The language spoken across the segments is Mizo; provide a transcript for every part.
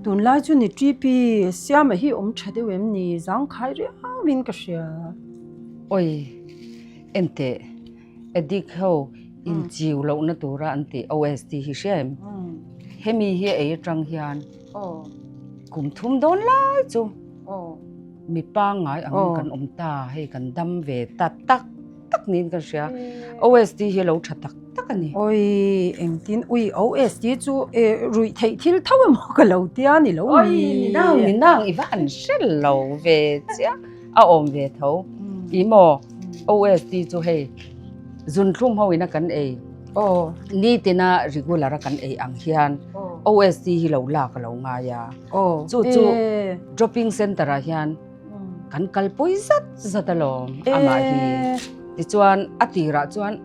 Tunlai chu ni TP, Siama hi awm tha deuh em ni? Zangkhai riauin ka hria. Oi, enteh, addict ho inchiu lohna tura an tih OST hi hria em? Hemi hi ei atang hian kum thum dawn lai chu mi pangngai angin kan awm ta, hei kan dam ve ta tak tak niin ka hria. OST hi a lo tha tak tak a ni. Oi, engtin ui OST chu ruih theih thil tho emaw ka lo tia ni lo ni. Oi, ni nang ni nang i va han hre lo ve chiah a awm ve tho. I maw OST chu hei zunthlum ho ina kan ei nitina regular a kan ei ang hian OST hi lo lak a lo ngai a. Chu chu dropping center ah hian Kan kalpui zat zat alawm amah hi. Tichuan a tirah chuan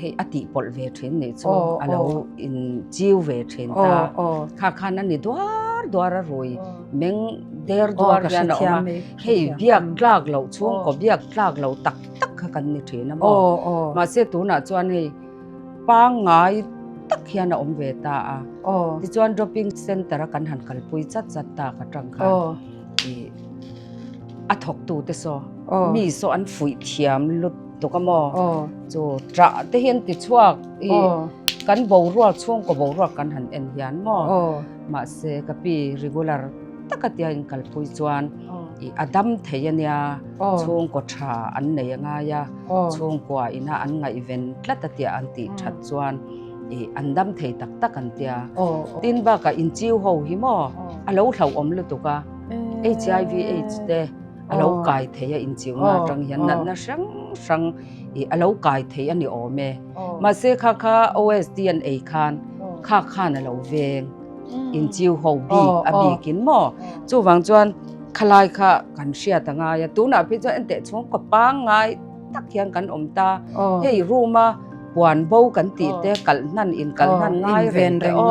hei a tihpawlh ve thin nih chu a lo inchiu ve thin ta. Kha khan a ni duar duar a rui meng der duar hian a awm a. Hei biak tlak loh chhungkaw biak tlak loh tak tak kha kan ni thin a maw. Mahse tunah chuan hei pangngai tak hian a awm ve ta a. Tichuan dropping center a kan han kalpui chat chat tak atang khan. I a thawktu te saw mi saw an fuih thiam lutuk a maw chu ṭah te hi an ti chhuak i kan boruak chhungkaw boruak kan han en hian maw mahse ka pi regular taka tia inkalpui chuan i a dam thei a nia chhungkaw ṭha an nei a ngai a chhungkua ina an ngaihven tlat a tia an tih ṭhat chuan I an dam thei tak tak an tia. Tin bakah inchiu ho hi maw a lo hlauhawm lutuk a, HIV AIDS te a lo kai thei a inchiuna atang hian natna hrang hrang i a lo kai thei a ni awm e. Mahse kha kha OSD an ei khan kha khan a lo veng inchiu ho bik a bikin maw. Chuvang chuan khalai kha kan hriat a ngai a, tunah phei chuan enteh chhungkaw pangngai tak hian kan awm ta. Hei room a Puan bo kan tih te kalh hnan in kalh hnan ngai reng te aw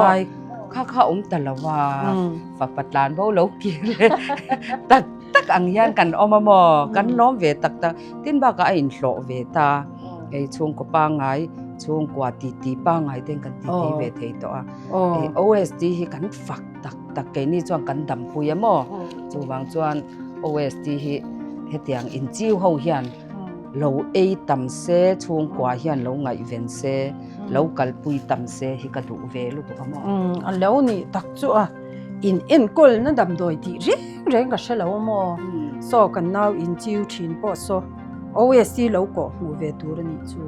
kha kha awm ta lo a fapa tlan bo lo kir leh tak tak ang hian kan awm a maw kan lawm ve tak tak tin bakah a inhlawh ve ta hei chhungkaw pangngai chhungkua titi pangngai ten kan titi ve thei tawh a OSD hi kan fak tak tak keini chuan kan dampui a maw chuvang chuan OSD hi hetiang inchiu ho hian Lo ei tam se, chhungkua hian lo ngaihven se, lo kalpui tam se hi ka duh ve lutuk a maw? Umm, a lo nih tak chu a, in enkawlna damdawi tih reng reng ka hre lo a maw? Saw kan nau in chiu thin pawh saw OSC lo kawh hmuh ve tur a nih chu.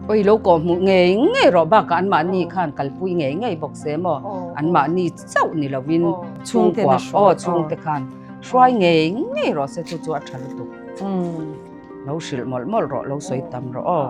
Oi lo kawh hmuh ngei ngei rawh bakah anmahni khan kalpui ngei ngei bawk se maw? Anmahni chauh ni lovin chhungkua aw chhungte khan hruai ngei ngei rawh se chu chu a tha lutuk. Lo hrilh mawlh mawlh rawh, lo sawi tam rawh aw.